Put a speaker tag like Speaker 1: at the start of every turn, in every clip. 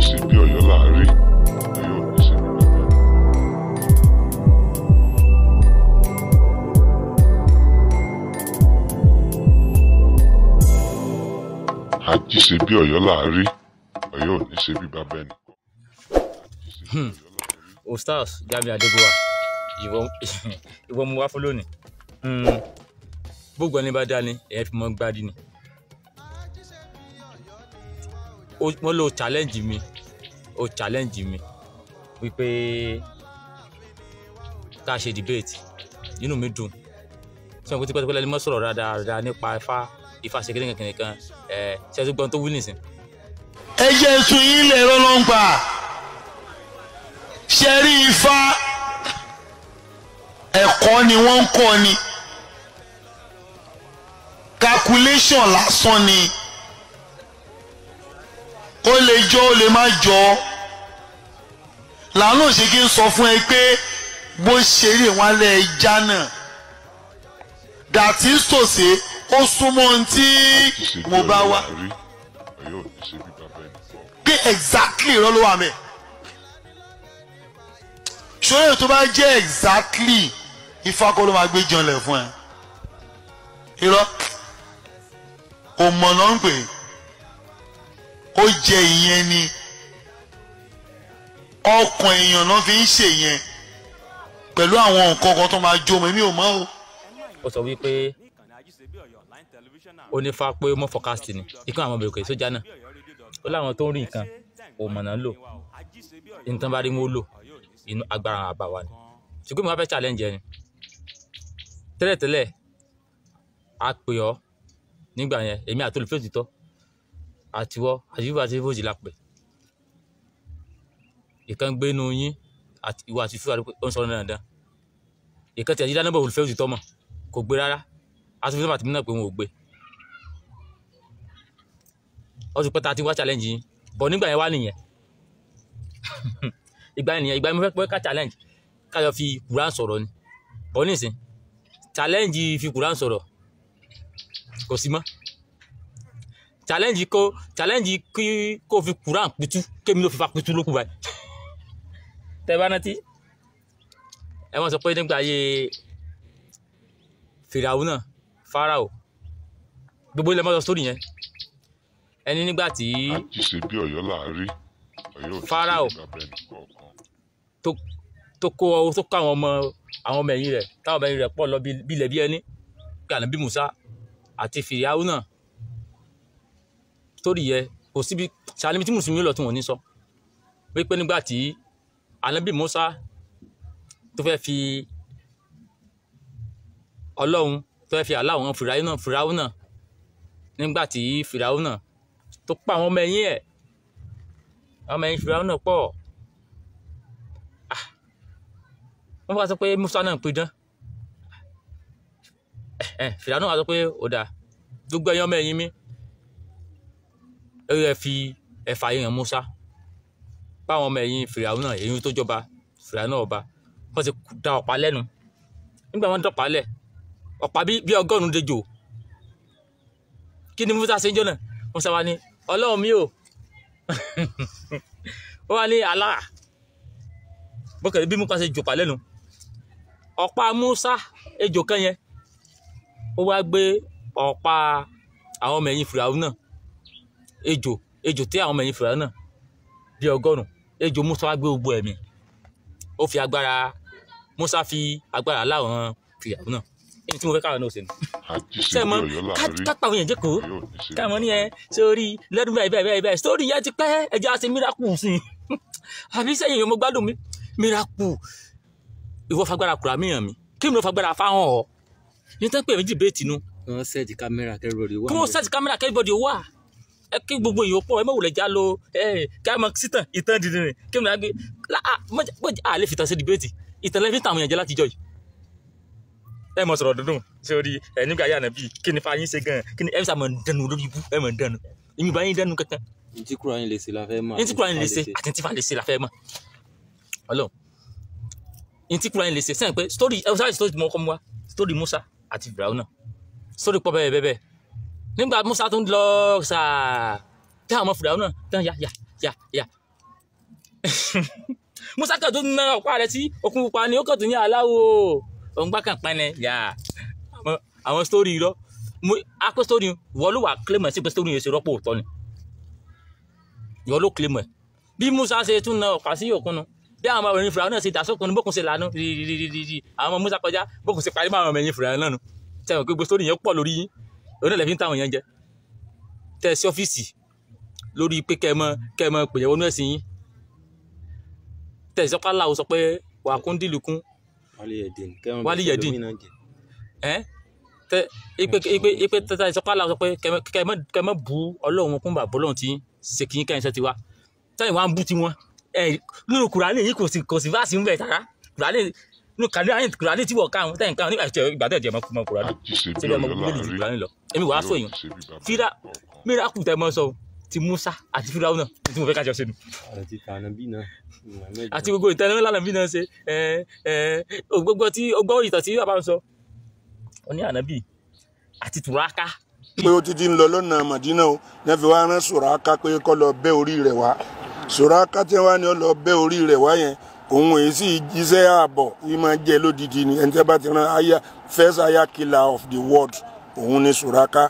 Speaker 1: Ajíṣe bí Ọ̀yọ́ là á rí, Ọ̀yọ́ ò ní ṣe bí bàbá ẹni. Ajíṣe bí Ọ̀yọ́ là á rí, Ọ̀yọ́ ò ní ṣe bí bàbá ẹni.
Speaker 2: Ostars Jamiu Adégúnwà, ìwọ mo wá fún lónìí. Gbogbo ẹni bá dání ẹ̀yẹ́ fi mọ́ gbádìí ni. Wọ́n lọ challenge mi, ó challenge mi wípé ká ṣe debate. Inú mi dùn. Ṣé wọn kò tipẹ́tipẹ́ lẹ́ni mọ́ sọ̀rọ̀ dáadáa nípa Ifá ṣe kíní kankan kan ẹ̀ ṣe tó gbọ́n tó wí nìsín.
Speaker 3: Ẹ jẹ́ sun yín lè rọ́ ló ń pa. Ṣe rí Ifá, ẹ̀kọ́ ni wọ́n ń kọ́ ni, calculation lásán ni, ó lè jọ ó lè má jọ. Làánú ṣe kí n sọ fún ẹ pé bó ṣe rí wọn lẹ ẹja náà, that is to say ó súnmọ́ ohun tí mo bá wá pé exactly irọ́ ló wà mẹ́. Ṣòro tó bá jẹ́ exactly Ifá kọ́ ló máa gbé janlẹ̀ fún ẹ. Irọ́ òmọ̀nà ń pè ó jẹ ìyẹn ni, ọkàn èèyàn náà fi ń ṣe yẹn pẹ̀lú àwọn nǹkan kan tó máa jó mi ò mọ̀ o.
Speaker 2: Ó sọ wípé ó ní fa pé mọ́ forecast ni ikán àwọn obìnrin kò sójà náà, ó láwọn tó ń rí nǹkan òmọ̀nà ń lò, nǹkan bá rí wọn ó lò, inú agbára àwọn àbá wa ni. Ṣùgbọ́n mo wá fẹ́ challenge ẹni tẹ́lẹ̀tẹ́lẹ̀ a pè ọ́ nígbà yẹn, èmi àti olùfẹ́ òtítọ́ àtiwọ́ àti fífò àti fífò la pè ìkan gbé inú yín àti ìwọ àti fífò ó ń sọ̀rọ̀ dandan, ìkan tí àjídá nọ́mbà olùfẹ́ òtítọ́ mọ̀ kò gbé rárá, àti fífò àti mímọ̀ pé wọn ò gbé. Ó ti pẹ́ ta ti wá challenge yín bọ̀ nígbà yẹn wá nìyẹn. Ìgbà yẹn nìyẹn, ìgbà yẹn mo fẹ́ pé ká challenge ká yọ fi Quran sọ̀rọ̀ ni, bọ̀ nísìn challenge fi Quran sọ̀rọ̀ kò sí mọ́. Challenge kó challenge kí kó fi Quran pitú kémi ló fi fa pitú lókù báyìí. Tẹ́ bá rántí ẹ wọ́n sọ pé nígbà ayé Fìràwù náà, Fáráò, gbogbo ilẹ̀ mọ́ sọ sórí yẹn, ẹni nígbà tí
Speaker 1: Ajíṣe bí Ọ̀yọ́ là á rí, Ọ̀yọ́ ò ní ṣe
Speaker 2: Fáráò
Speaker 1: bí bàbá ẹni kọ̀ọ̀kan.
Speaker 2: tó kó àwọn ọmọ ẹ̀yìn rẹ̀, táwọn ọmọ ẹ̀yìn rẹ̀ pọ̀ lọ bílẹ̀ bí ẹni pé Ànábì Mùsá àti Fìràwù náà sórí yẹ kò síbi sàlẹ́mi tí mùsùlùmí lọ tí wọ́n ní sọ wípé nígbà tí Ànábì Mùsá tó fẹ́ fi Ọlọ́run tó fẹ́ fi Allah wọn Fìràwù náà, nígbà tí Fìràwù náà tó pa àwọn ọmọ ẹ̀yìn ẹ̀, àwọn ọmọ ẹ̀yìn Fìràwù náà pọ̀, wọ́n wá sọ pé Mùsá náà ń pidán, Fìràwù náà wá sọ pé ó dáa gbogbo ẹ̀yin ọmọ ẹ̀yìn mi ó yẹ fi ẹ̀fà yìí hàn Mùsá, báwọn ọmọ ẹ̀yìn Fìràwù náà èyí tó jọba Fìràwù náà ọba wọ́n ti da ọ̀pá lẹ́nu. Nígbà wọ́n dọ̀pá lẹ̀ ọ̀pá bí 100 dejò, kí ni Mùsá ṣe ń jọ náà? Mùsá wá ní Ọlọ́run mi ò ó wá ní Allah bókè bí Mùsá ṣe jòpá lẹ́nu ọ̀pá Mùsá ejò kan yẹn, ó wá gbé ọ̀pá àwọn ọmọ ẹ̀yìn Fìràwù náà, ejò tí àwọn ọmọ ẹ̀yìn Fìràwù náà bí 100 ejò Mùsá wá gbé gbogbo ẹ̀mí, ó fi agbára Mùsá fi agbára láwọn Fìràwù náà. Ẹni tí mo fẹ́ káwọn náà ṣe nù.
Speaker 1: Ajíṣe bí Ọ̀yọ́ là á rí,
Speaker 2: ká pàwọn èèyàn jókòó
Speaker 1: Ọ̀yọ́ ò ní ṣe bí
Speaker 2: káwọn ní
Speaker 1: bàbá
Speaker 2: ẹ
Speaker 1: ẹni kọ̀ọ̀kan.
Speaker 2: sórí lẹ́dún báyìí báyìí báyìí sórí yẹn ti pẹ́, ẹjẹ́ á ṣe miracle sí i àbí sẹ́yìn èèyàn mo gbádùn mi miracle. Ìwọ fagbára kura mi hàn mí, kí mi ló fagbára fáwọn ọ̀ ní tán pé méjì bẹ́ẹ̀ tìǹú.
Speaker 4: Kí wọ́n sẹ́ẹ̀tì kámẹ́rà kẹ́rìbọ̀dì wà.
Speaker 2: Kí wọ́n sẹ́ẹ̀tì kámẹ́rà kẹ́rìbọ̀dì wà, ẹ kí gbogbo èèyàn pọ̀, ẹ má wulẹ̀ já lo ẹ ká mọ sítàn ìtàn dídìrín kí mi náà gbé àlè fìtàn sí dìbẹ́ẹ̀tì ìtàn lẹ́fí tàwọn èèyàn jẹ́ látijọ́ yìí. Ẹ mọ sọ̀rọ̀ dúndùn sórí ẹ nígbà yà nàbí kí ni fàyín ṣe gan, kí ni ẹ sà mọ dẹnu lórí ibú, ẹ mọ dẹnu èmi bá yín dẹnu kankan.
Speaker 4: Ntí Kùránì lè ṣe la fẹ́ mọ̀.
Speaker 2: Ntí Kùránì lè ṣe àti ntí Ifá lè ṣe la fẹ́ mọ̀. Ọlọ́run ntí Kùránì lè ṣe sẹ́yìn pé story ẹ sáré story mọ́ kọ́ mu wa story Musa àti Fìràwù náà story pọ̀ bẹ́ẹ̀ bẹ́ẹ̀ bẹ́ẹ̀. Nígbà Musa tó ń lọ sáà tí àwọn ọmọ Fìràwù náà tán ya ya ya ya Musa kan tó ná ọ̀pá rẹ̀ sí òkun pupa ni ó kàn tó ní aláwo òun gbá kan pẹ́ẹ́nẹ́ yà àwọn sítórì irọ́ akó sítórì wọ́n ló wà kílẹ̀mù ẹ̀ sí pé sítórì yẹn ṣe rọ́pò òótọ́ ni ìwọ ló kílẹ̀mù ẹ̀ bí Musa ṣe tún ná ọ̀pá sí òkun nu bí àwọn ọmọ ẹ̀yìn Fìràwọ̀n náà ṣe dà sókun nu bókun ṣe lànà rírírírí àwọn ọmọ Musa kọjá bókun ṣe parí mọ́ àwọn ọmọ ẹ̀yìn Fìràwọ̀n náà nu tẹ̀wọ̀n pé gbogbo sítórì yẹn pọ̀ lórí yín òun náà lè fi ń táwọn yẹn jẹ tẹ̀ sí ọ́fíìsì lórí pé kẹ́ẹ̀mọ pèyẹ wọnú ẹ̀sìn yín tẹ̀sí ọ̀pá làwọn sọ pé wà kún dìlùkún wálé yẹ̀dín ẹ́ tẹ ipe tẹ̀sí ọ̀pá làwọn sọ pé kẹ́ẹ̀mọ bu ọlọ́run kún bàbá ọlọ́run tí ṣe kì í kẹ́yìn sẹ́ ti wá sẹ́yìn wá ń bú tiwọn ẹ̀ nínú Kùránì yìí kò sí fáàsì ń bẹ̀ tàrà Kùránì nínú Kùránì tí wọ́n káwọn tẹ̀yìn káwọn nígbà ìgbà tẹ̀ jẹ́ mọ́ Kùránì ṣe ọmọ bíbélì ju Kùránì lọ èmi wàá sọ yìí fíra miracle tẹ́ mọ́ sọ ti Musa àti Fíráúnà tí mo fẹ́ kájọ ṣe nu.
Speaker 4: Àti tànàbí náà.
Speaker 2: Àti gbogbo ìtẹnumọ́ lánàbí náà ṣe gbogbo tí ọgbọ́n ìtàn tí bàbá ń sọ ọ ní ànábì àti tùràkà.
Speaker 5: Pé ó ti ń lọ lọ́nà Màdínà o ní fi wá rán Sùràká pé kó lọ bẹ́ orí rẹ̀ wá. Sùràká tí wọ́n á ní ó lọ bẹ́ orí rẹ̀ wá yẹn òun èyí sì jíṣẹ́ ààbọ̀ yìí máa jẹ́ lódìdí ni ẹni tí wọ́n bá ti rán aya first aya killer of the world òun ni Sùràká.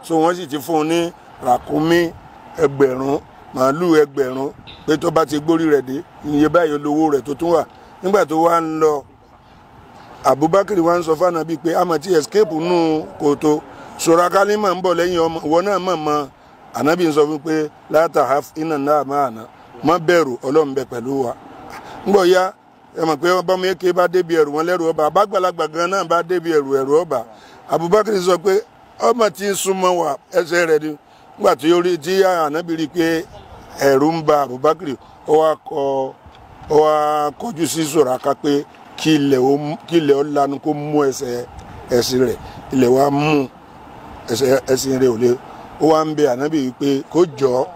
Speaker 5: So wọ́n sì ti fún un ní ràkúnmí 1000 màálù 1000 pé tó bá ti gbórí rẹ̀ dé iye báyìí olówó rẹ̀ tó tún wà. Nígbà tó wá ń lọ Abubakar wá ń sọ fún Ànábì pé àmọ́ ti escape nù kòtò Sùràká ní mà ń bọ̀ lẹ́yìn ọmọ ìwọ náà mọ̀ mọ́. Ànábì ń sọ fún pé látà haf iná náà máa ná má bẹ̀rù Ọlọ́run bẹ pẹ̀lú wa. Ńgbọ̀ ya ẹ mọ̀ pé ọba mi ké bá débi ẹ̀rù wọn lẹ́rù ọba àbágbàlagbà gan náà bá débi ẹ̀rù ẹ̀rù ọba. Abubakar sọ pé ọmọ tí ń súnmọ́ wa ẹsẹ̀ rẹ̀ ni. Nígbà tí ó rí tí Ànábì rí pé ẹ̀rù ń ba Abubakar ó wá kọjú sí Sùràká pé kí ilẹ̀ ó lanu kó mú ẹsẹ̀ ẹ̀sìn rẹ̀ ilẹ̀ wa mú ẹ̀sìn rẹ̀ ò lè ó wá ń bẹ Ànábì pé kó jọ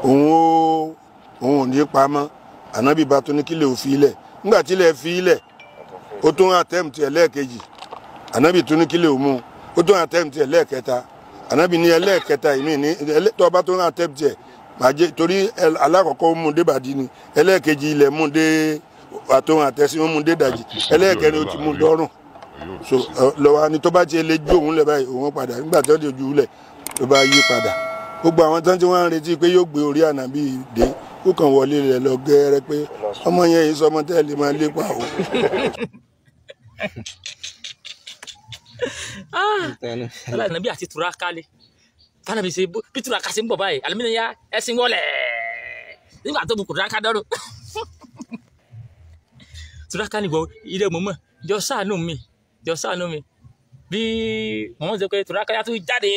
Speaker 5: òun ò ní pamọ́. Ànábì bá tún ní kí ilẹ̀ ò fi ilẹ̀. Nígbà tí ilẹ̀ fi ilẹ̀ ó tún attempt ẹ̀ lẹ́ẹ̀kejì. Ànábì tún ní kí ilẹ̀ ò mú ó tún attempt ẹ̀ lẹ́ẹ̀kẹta. Ànábì ní ẹlẹ́ẹ̀kẹta ìmí ní tó bá tó ń attempt ẹ̀ màjẹ torí alákọ̀ọ́kọ́ mú dé bàdí ni ẹlẹ́ẹ̀kejì ilẹ̀ mú dé àtòhun àtẹ̀sí mú dé dàjì ẹlẹ́ẹ̀kẹrin ó ti mú dọ́rùn. So lọ́wọ́ ni tó bá ti lè jó òun lẹ̀ báyìí òun padà nígbà tó ti ju lẹ̀ tó bá yí padà. Gbogbo àwọn tán tí wọ́n ń retí pé yóò gbé orí Ànábì dé ó kàn wọlé rẹ̀ lọ gẹ́rẹ́ pé ọmọ yẹn yìí sọmọ tẹ́lẹ̀ máa lépa o.
Speaker 2: Ànábì àti tùràkà le tànàbí ṣe bí tùràkà ṣe ń bọ̀ báyìí àlùmínà ya ẹ̀sìn wọlé nígbà tó bu tùràkà dọ́rùn. Tùràkà nìgbọ̀ ilé mọ̀mọ́ jọ ṣàánú mi jọ ṣàánú mi bí mọ̀mọ́ sọ pé tùràkà yà tó jáde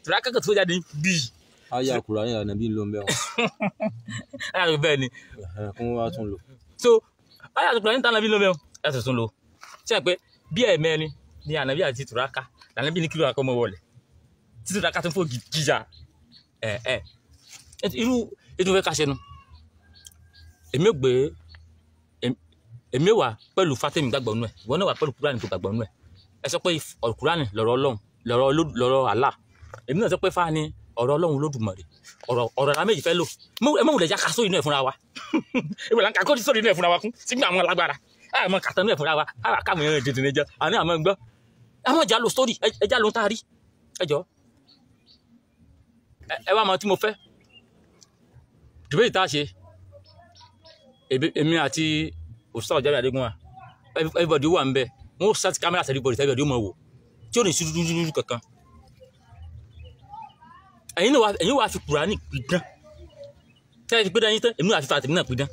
Speaker 2: tùràkà kò tó jáde bí.
Speaker 4: Aya Kùránì Ànábì ló ń bẹ̀ wọ́n.
Speaker 2: Aya bẹ́ẹ̀ ni.
Speaker 4: Kí wọ́n wá tún lò.
Speaker 2: So aya Kùránì tànàbí ló ń bẹ̀ wọ́n ẹ̀ tún lò ṣe é pé bí ẹ̀mẹ́rin ni Ànábì àti tùràkà Ànábì ní kí ló kọ́ mọ́ wọlé tí tùràkà tó ń fò gíga ẹ ẹ irú ètò ìfẹ́ ká ṣe nu èmi ò gbé èmi wà pẹ̀lú Fátẹ́mi gbàgbọ́ nù ẹ̀ ìwọ náà wà pẹ̀lú Kùránì tó gbàgbọ́ nù ẹ̀ ẹ sọ pé Kùránì lọ̀rọ̀ Ọlọ́run lọ̀rọ̀ Allah èmi náà sọ pé fáà ni ọ̀rọ̀ Ọlọ́run Olódùmarè ọ̀rọ̀ ọ̀rọ̀ la méjì fẹ́ lò ẹ mọ̀ wùlẹ̀ já ka sórí inú ẹ̀ fúnra wa ìwé là ń ka kó sórí inú ẹ̀ fúnra wa kún sígbà àwọn alágbára àmọ́ kàtà inú ẹ̀ fúnra wa àwọn káwọn èèyàn dìde níjọ àní àmọ́ gbọ́ àmọ́ ìjà lo sórí ẹja ló ń taari ẹjọ́ ẹ wá mọ tí mo fẹ́ dìbẹ́tì tá a ṣe èmi àti Ustaz Jamiu Adégúnwà everybody wà ń bẹ wọn ó set camera everybody everybody ó mọ̀ wò tí ò ní sí dúdúdúdú kankan ẹ̀yin náà ẹ̀yin wàá fi Kùránì pidán tẹ́lẹ̀ ti pidán yín tán èmi náà fi fa tèmi náà pidán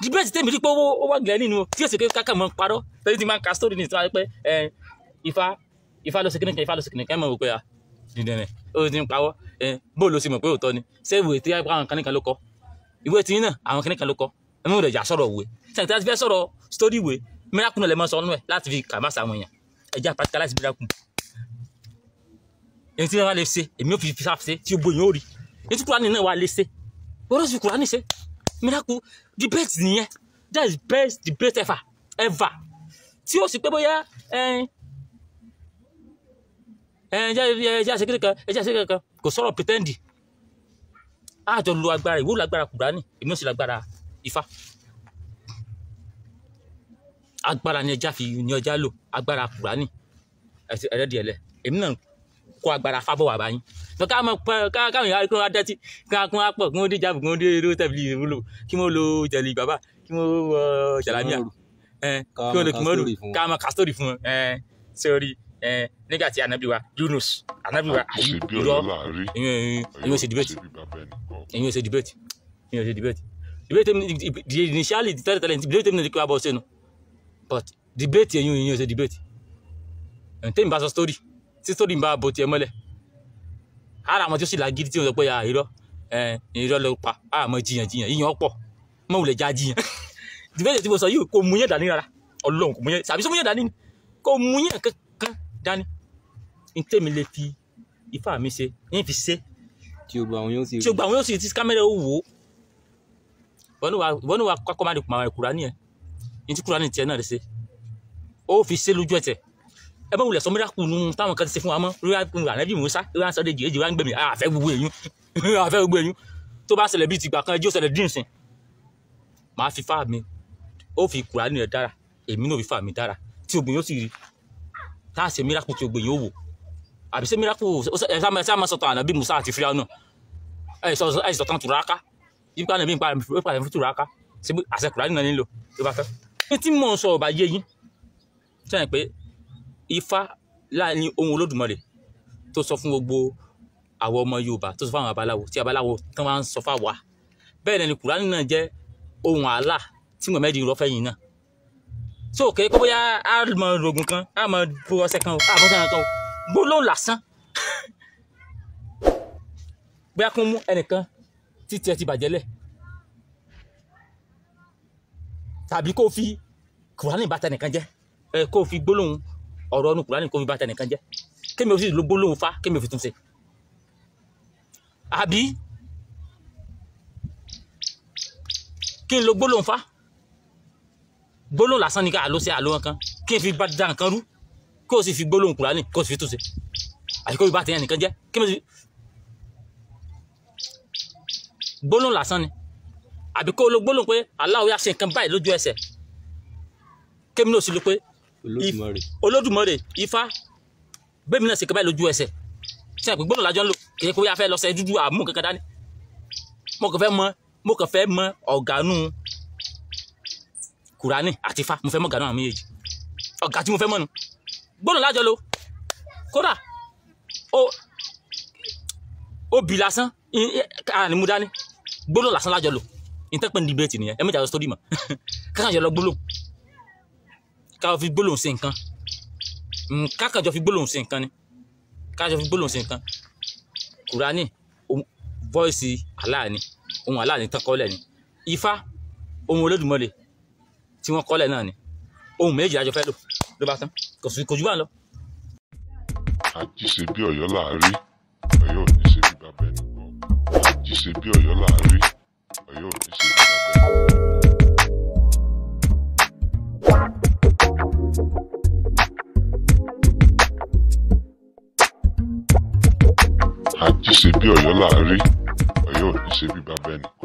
Speaker 2: dìbẹ́tì tèmi rí pé ó wà gẹ̀ẹ́ nínú tí èsì kákà mọ́ parọ́ tẹ́lẹ̀ ti máa ń ka story ní ìtura pé ifá ifá ló ṣe kíní kan ifá ló ṣe kíní kan ẹ̀ mọ̀ wò pé a dídẹ̀ rẹ̀ ó ti ń pawọ́ bó ló ṣe mọ̀ pé òótọ́ ni ṣé ìwé tí àwọn kan nìkan ló kọ ìwé tí náà àwọn kan nìkan ló kọ ẹ mọ̀ ìjà sọ̀rọ̀ òwe sẹ́yìn tí a ti fẹ́ sọ̀rọ̀ story ìwé miracle náà lè mọ́ sọ ọ́nú ẹ̀ láti fi kà má sàwọn èèyàn ẹja practicalize miracle èyí tí wọ́n lè ṣe èmi ò fi fi ṣe tí o bóyin ó rí èyí tí Kùránì náà wà lè ṣe wọ́n lọ sí Kùránì ṣe miracle debate nìyẹn that is best debate ever ever tí ó sì pé bóyá ẹja ṣe kékeré ẹja ṣe kékeré kò sọ̀rọ̀ pretend àjọ lo agbára ìwọ lágbára Kùránì èmi ò sì lágbára Ifá. Agbára ni ẹja fi ní ọjà lò, agbára Kùránì ẹrẹ́dì ẹ̀lẹ́ èmi náà kó agbára fábọ̀ wà báyìí. Ká mọ̀ pẹ́ káwọn ìyá kí wọ́n dẹ́tí kí wọ́n pọ̀ kí wọ́n dé jáàbù kí wọ́n dé irú tẹ̀lé ìwúlò kí wọ́n lo tẹ̀lé bàbá kí wọ́n wọ jàlámíà kí wọ́n lo kìmọ́rù ká mọ̀ ká sítórì fún wọn. Sórí nígbà tí anabi wa Yunus anabi wa
Speaker 1: Ṣe bí
Speaker 2: irọ́
Speaker 1: Ọ̀yọ́ là á rí,
Speaker 2: ẹ̀yin ò ṣe debate,
Speaker 1: ṣe bí bàbá ẹnìkan.
Speaker 2: ẹ̀yin ò ṣe debate, ẹ̀yin ò ṣe debate. Debate mi initially tẹ́lẹ̀tẹ́lẹ̀ debate mi ní kí wọ́n bọ̀ sínú, but debate ẹ̀yin ò ṣe debate. Tẹ́mi bá sọ story tí story ń bá bo tiẹ̀ mọ́lẹ̀, ara àwọn tí ó sì lágídí tí wọ́n sọ pé irọ́ irọ́ ló pa, àmọ́ jiyàn jiyàn yíyan pọ̀ mọ́ wulẹ̀ já jiyàn. Debate tí mo sọ yìí kò mú yẹn dání rárá, Ọlọ́run kò mú yẹn sàbí sọ mú yẹn dání, kò mú yẹn kankan dání. Ntẹ́mi lè fi ifá mi ṣe yín fi ṣe
Speaker 4: tí o gba àwọn yóò sì
Speaker 2: tí o gba àwọn yóò sì ti kámẹ́rà ó wò ó. Wọ́n ní wa kọ́kọ́ máa di kùmà Kùránì ẹ̀ ní tí Kùránì tiẹ̀ náà lè ṣe ó fi ṣe lójú ẹ̀tẹ̀. Ẹ bá wulẹ̀ sọ mìíràn kùnú táwọn kan ti ṣe fún wa mọ́ lórí ànábì Mùsá lórí àṣọ dèjì èjì wa ń gbẹ̀mí àfẹ́ gbogbo èyún àfẹ́ gbogbo èyún tó bá ṣẹlẹ̀ bíi tìgbà kan ẹjọ́ ṣẹlẹ̀ dín sìn. Màá fi fá mi ó fi Kùránì rẹ̀ dára, èmi náà fi fá mi dára tí ogun yóò sì rí tá a ṣe mìíràn kù tí ogun yóò wò. Àbí ṣé mìíràn kù ẹ sá máa sọ̀tàn ànábì Mùsá àti Fíráúnà ẹ sọ̀tàn Tùràkà yípa ànábì ń pa fún Tùràkà ṣé àṣẹ Kùránì náà nílò ló bá fẹ́. Ní tí mò ń sọ ọba yé yín sẹ́yìn pé Ifá láàrin ohun Olódùmarè tó sọ fún gbogbo àwọn ọmọ Yorùbá tó sọ fún àwọn babaláwo tí babaláwo tán máa ń sọ fáwa bẹ́ẹ̀ náà ni Kùránì náà jẹ́ ohun Allah tí Muhammed rọ́fẹ́ yìí náà. So kò kó bóyá a mọ rògùn kan a mọ bó ọṣẹ kan o a bọ́ sẹ́yìn kan o gbólóhùn lásán bóyá kó mú ẹnìkan títí ẹ ti bàjẹ́ lẹ̀ tàbí kó fi Kùránì bá tẹnìkan jẹ́ ẹ kó fi gbólóhùn ọ̀rọ̀ ọ̀nù Kùránì kó fi bá tẹnìkan jẹ́ kémi ò sì lo gbólóhùn fa kémi ò fi tún ṣe àbí kí n lo gbólóhùn fa gbólóhùn lásán ni ká àló ṣe àló kan kí n fi bá da nǹkan rú kó o sì fi gbólóhùn Kùránì kó o sì fi tún ṣe àti kó o fi bá tẹnìkan jẹ́ kémi ò sì gbólóhùn lásán ni àbí kó o lo gbólóhùn pé Allah yá ṣe nǹkan báyìí lójú ẹsẹ̀ kémi náà sì lo pé Olódùmarè Ifá bẹ́ẹ̀ mi náà ṣe nǹkan báyìí lójú ẹsẹ̀ ṣe àpè gbólóhùn lájọ́ ń lò kì í kó yá fẹ́ lọ sẹ́ dúdú àmú kankan dání. Mo kàn fẹ́ mọ ọ̀gánú Kùránì àti Ifá, mo fẹ́ mọ ọ̀gánú àwọn méjèèjì, ọ̀gá tí mo fẹ́ mọ̀ nu gbólóhùn lájọ́ lò. Kódà ó bì lásán àní mú dání gbólóhùn lásán lájọ lò. Ìtẹ́pẹ́ ní debate nìyẹn, ẹ méjì àjọ sórí mọ̀ kákàjọ lọ gbólóhùn ká fi gbólóhùn ṣe nǹkan, kákàjọ fi gbólóhùn ṣe nǹkan ni kákàjọ fi gbólóhùn ṣe nǹkan. Kùránì voice Allah ni, ohun Allah ni tán kọ́lẹ̀ ni. Ifá ohun Olódùmarè tí wọ́n kọ́lẹ̀ náà ni. Ohun méjì lájọ fẹ́ lò ló bá tán, kò jù bá ń lọ.
Speaker 1: Àjí ṣe bí Ọ̀yọ́ là á rí, Ọ̀yọ́ ò ní ṣe bí bàbá ẹnìkan. Àjí ṣe bí Ọ̀yọ́ là á rí, Ọ̀yọ́ ò ní ṣe bí bàbá ẹnìkan. Àjí ṣe bí Ọ̀yọ́ là á rí, Ọ̀yọ́ ò ní ṣe bí bàbá ẹnìkan.